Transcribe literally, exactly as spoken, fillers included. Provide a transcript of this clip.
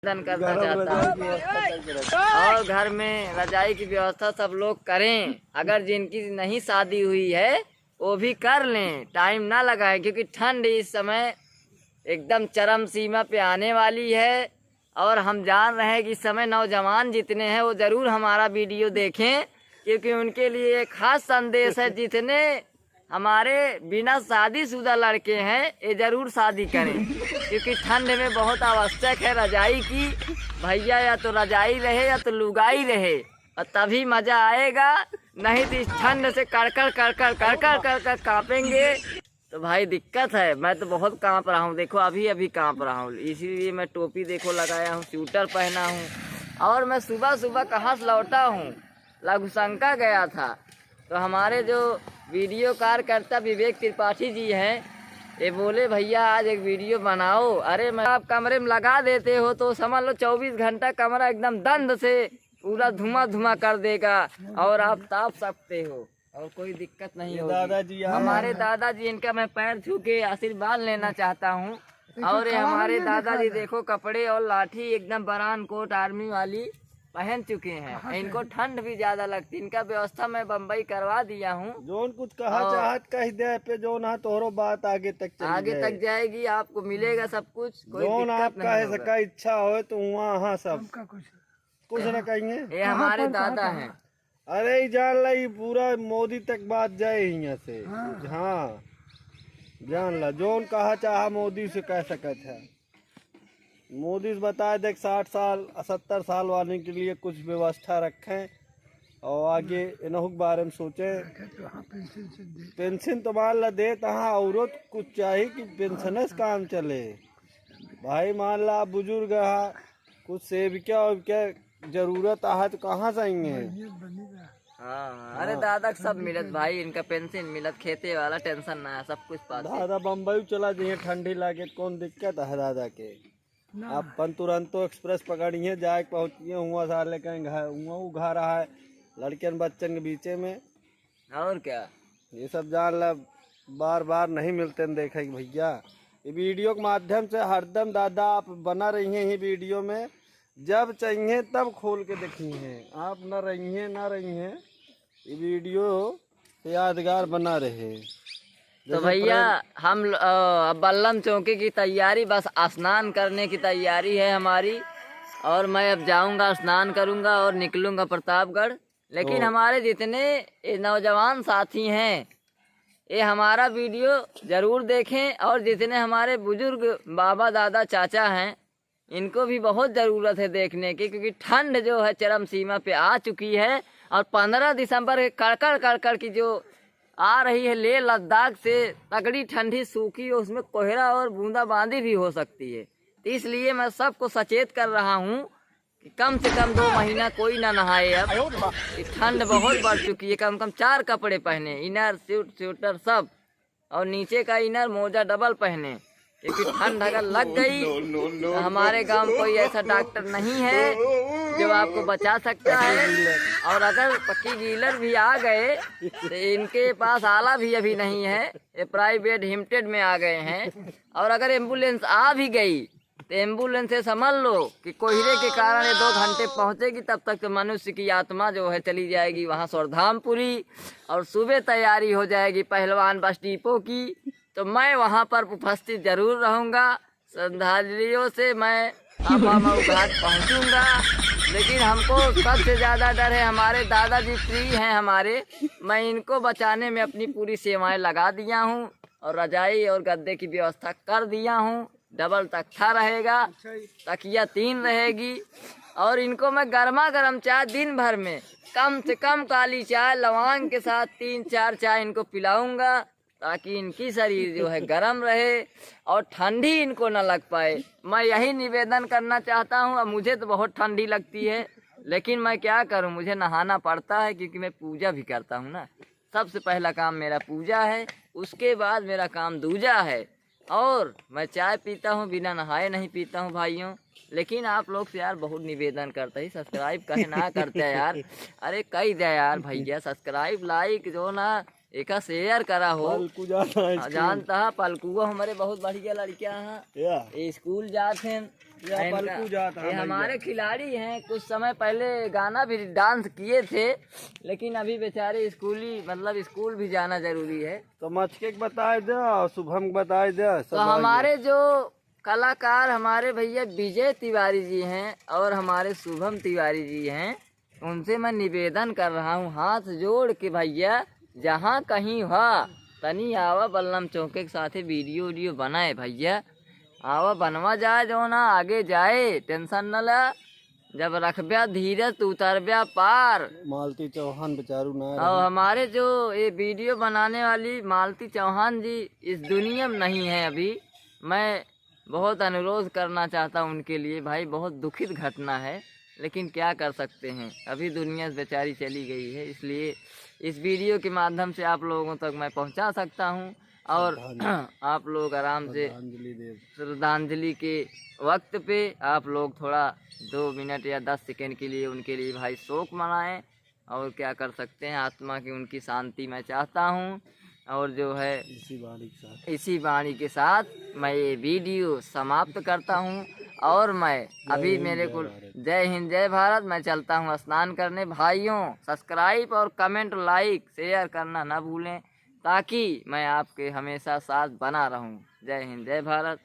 निवेदन करना चाहता हूँ। और घर में रजाई की व्यवस्था सब लोग करें। अगर जिनकी नहीं शादी हुई है, वो भी कर लें, टाइम ना लगाएं, क्योंकि ठंड इस समय एकदम चरम सीमा पे आने वाली है। और हम जान रहे हैं कि इस समय नौजवान जितने हैं, वो ज़रूर हमारा वीडियो देखें, क्योंकि उनके लिए एक खास संदेश है। जितने हमारे बिना शादीशुदा लड़के हैं, ये ज़रूर शादी करें, क्योंकि ठंड में बहुत आवश्यक है रजाई की। भैया, या तो रजाई रहे या तो लुगाई रहे, और तभी मज़ा आएगा, नहीं तो इस ठंड से कड़कड़ कड़कड़ कड़कड़ कड़कड़ कांपेंगे। तो भाई, दिक्कत है, मैं तो बहुत कांप रहा हूँ। देखो, अभी अभी कांप रहा हूँ, इसीलिए मैं टोपी, देखो, लगाया हूँ, स्वेटर पहना हूँ। और मैं सुबह सुबह कहाँ से लौटा हूँ, लघुशंका गया था। तो हमारे जो वीडियो कार्यकर्ता विवेक त्रिपाठी जी हैं, ये बोले, "भैया, आज एक वीडियो बनाओ।" अरे, मैं आप कमरे में लगा देते हो तो समझ लो, चौबीस घंटा कमरा एकदम दंद से पूरा धुआं धुआं कर देगा और आप ताप सकते हो और कोई दिक्कत नहीं ये होगी। दादाजी यहाँ हमारे हैं। दादाजी, इनका मैं पैर छू के आशीर्वाद लेना चाहता हूँ। और ये हमारे दादाजी, देखो, कपड़े और लाठी एकदम बरान कोट आर्मी वाली पहन चुके हैं। कहाँ से? इनको ठंड भी ज्यादा लगती है, इनका व्यवस्था मैं बम्बई करवा दिया हूँ। जौन कुछ कहा और चाहत कह दे पे, जौन है तोहरो बात आगे तक चली आगे जाए। तक जाएगी, आपको मिलेगा सब कुछ, कोई जौन दिक्कत आप नहीं कहे होगा। सका इच्छा होए तो वहाँ, हाँ, सब हमका कुछ कुछ न कहेंगे। ये कहाँ हमारे पर, कहाँ दादा कहाँ? हैं। अरे, ई जान ला, ई पूरा मोदी तक बात जाए हियाँ से। हाँ। हाँ, जान ला, जौन कहा चाहा मोदी से कह सकत है। मोदी से बताए देख, साठ साल, सत्तर साल वाले के लिए कुछ व्यवस्था रखें और आगे इनहू के बारे में सोचें। तो हाँ, पेंशन से दे। पेंशन तो मान ला देत हाँ, औरो तो कुछ चाहिए कि पेंशने से काम चले। भाई, मान ला, बुजुर्ग हा, कुछ सेविका वेविका जरूरत आहे तो कहाँ से आएंगे? हाँ, हाँ। अरे, हाँ। दादा के सब मिलत भाई, इनका पेंशन मिलत, खेते वाला टेंशन ना है, सब कुछ पाते। दादा बम्बई चला जाइए, ठंडी लागे, कौन दिक्कत है दादा के? ना। अपन तुरंतो एक्सप्रेस पकड़िए, जाए के पहुँचिए हुआँ से, लेकिन घर, हुआँ वो घर है, लड़कन बच्चन के बीचे में। और क्या? ये सब जान ला, बार बार नहीं मिलते हैं देखे के भैया। ये वीडियो के माध्यम से हरदम दादा आप बना रही हैं ही वीडियो में, जब चाहिए तब खोल के देखी हैं आप, ना रही हैं, ना रही हैं। ये वीडियो यादगार बना रहे। तो जैसे भैया, प्रेम हम ल-, अ, अब बल्लम चौकी की तैयारी, बस स्नान करने की तैयारी है हमारी, और मैं अब जाऊंगा, स्नान करूंगा और निकलूंगा प्रतापगढ़। लेकिन ओ। हमारे जितने ये नौजवान साथी हैं, ये हमारा वीडियो जरूर देखें, और जितने हमारे बुजुर्ग बाबा, दादा, चाचा हैं, इनको भी बहुत जरूरत है देखने की, क्योंकि ठंड जो है चरम सीमा पे आ चुकी है और पन्द्रह दिसंबर के कड़कड़ कड़कड़ की जो आ रही है लेह लद्दाख से तगड़ी ठंडी सूखी, उसमें कोहरा और बूंदाबांदी भी हो सकती है। तो इसलिए मैं सबको सचेत कर रहा हूँ कि कम से कम दो महीना कोई ना नहाए अब। कि ठंड बहुत बढ़ चुकी है, कम से कम चार कपड़े पहने, इनर, सूट, स्वेटर सब, और नीचे का इनर, मोजा डबल पहने, क्योंकि ठंड अगर लग गई तो हमारे गांव कोई ऐसा डॉक्टर नहीं है जो आपको बचा सकता है। और अगर पक्की गीलर भी आ गए तो इनके पास आला भी अभी नहीं है, ये प्राइवेट हिमटेड में आ गए हैं। और अगर एम्बुलेंस आ भी गई तो एम्बुलेंस से समझ लो कि कोहरे के कारण ये दो घंटे पहुंचेगी, तब तक तो मनुष्य की आत्मा जो है चली जाएगी वहाँ स्वर्धामपुरी, और सुबह तैयारी हो जाएगी पहलवान बस डिपो की। तो मैं वहाँ पर उपस्थित जरूर रहूँगा। श्रद्धांजलियों से मैं आपामऊ घाट पहुँचूँगा, लेकिन हमको सबसे ज़्यादा डर है, हमारे दादाजी प्रिय हैं हमारे, मैं इनको बचाने में अपनी पूरी सेवाएं लगा दिया हूँ और रजाई और गद्दे की व्यवस्था कर दिया हूँ। डबल तख्ता रहेगा, अच्छा जी। तकिया तीन रहेगी, और इनको मैं गर्मा गर्म चाय दिन भर में कम से कम काली चाय लवांग के साथ तीन चार चाय इनको पिलाऊंगा, ताकि इनकी शरीर जो है गर्म रहे और ठंडी इनको ना लग पाए। मैं यही निवेदन करना चाहता हूँ। अब मुझे तो बहुत ठंडी लगती है, लेकिन मैं क्या करूँ, मुझे नहाना पड़ता है, क्योंकि मैं पूजा भी करता हूँ ना। सबसे पहला काम मेरा पूजा है, उसके बाद मेरा काम दूजा है। और मैं चाय पीता हूँ, बिना नहाए नहीं पीता हूँ भाइयों। लेकिन आप लोग से यार बहुत निवेदन करता ही, सब्सक्राइब कहे ना करते यार। अरे कही दे यार भैया, सब्सक्राइब, लाइक जो ना, एका शेयर करा हो। पलकू जाता है हाँ, स्कूल। जानता है, पलकुआ हमारे बहुत बढ़िया लड़कियाँ हैं। या। ये स्कूल जात हैं, ये इनका, पलकू जात है ये भैया। हमारे खिलाड़ी हैं, कुछ समय पहले गाना भी डांस किए थे, लेकिन अभी बेचारे स्कूली, मतलब स्कूल भी जाना जरूरी है। तो मचके के बताए दे और शुभम के बताए दे, सब तो आ गया। हमारे जो कलाकार हमारे भैया विजय तिवारी जी हैं और हमारे शुभम तिवारी जी हैं, उनसे मैं निवेदन कर रहा हूँ हाथ जोड़ के भैया, जहाँ कहीं हुआ तनी आवा बल्लम चौके के साथे वीडियो वीडियो बनाए भैया, आवा बनवा जाए जो ना आगे जाए, टेंशन न ला। जब रखब्या धीरज तो उतरब्या पार। मालती चौहान बेचारू ना और रही। हमारे जो ये वीडियो बनाने वाली मालती चौहान जी इस दुनिया में नहीं है अभी। मैं बहुत अनुरोध करना चाहता हूँ उनके लिए, भाई बहुत दुखित घटना है, लेकिन क्या कर सकते हैं, अभी दुनिया बेचारी चली गई है, इसलिए इस वीडियो के माध्यम से आप लोगों तक मैं पहुँचा सकता हूँ। और श्रद्धांजलि। आप लोग आराम से श्रद्धांजलि देव। श्रद्धांजलि के वक्त पे आप लोग थोड़ा दो मिनट या दस सेकंड के लिए उनके लिए भाई शोक मनाएं। और क्या कर सकते हैं, आत्मा की उनकी शांति मैं चाहता हूँ। और जो है इसी वाणी के साथ। इसी वाणी के साथ मैं ये वीडियो समाप्त करता हूँ। और मैं जय अभी हिंद, मेरे जय को भारत। जय हिंद, जय भारत। मैं चलता हूँ स्नान करने। भाइयों, सब्सक्राइब और कमेंट, लाइक, शेयर करना ना भूलें, ताकि मैं आपके हमेशा साथ बना रहूँ। जय हिंद, जय भारत।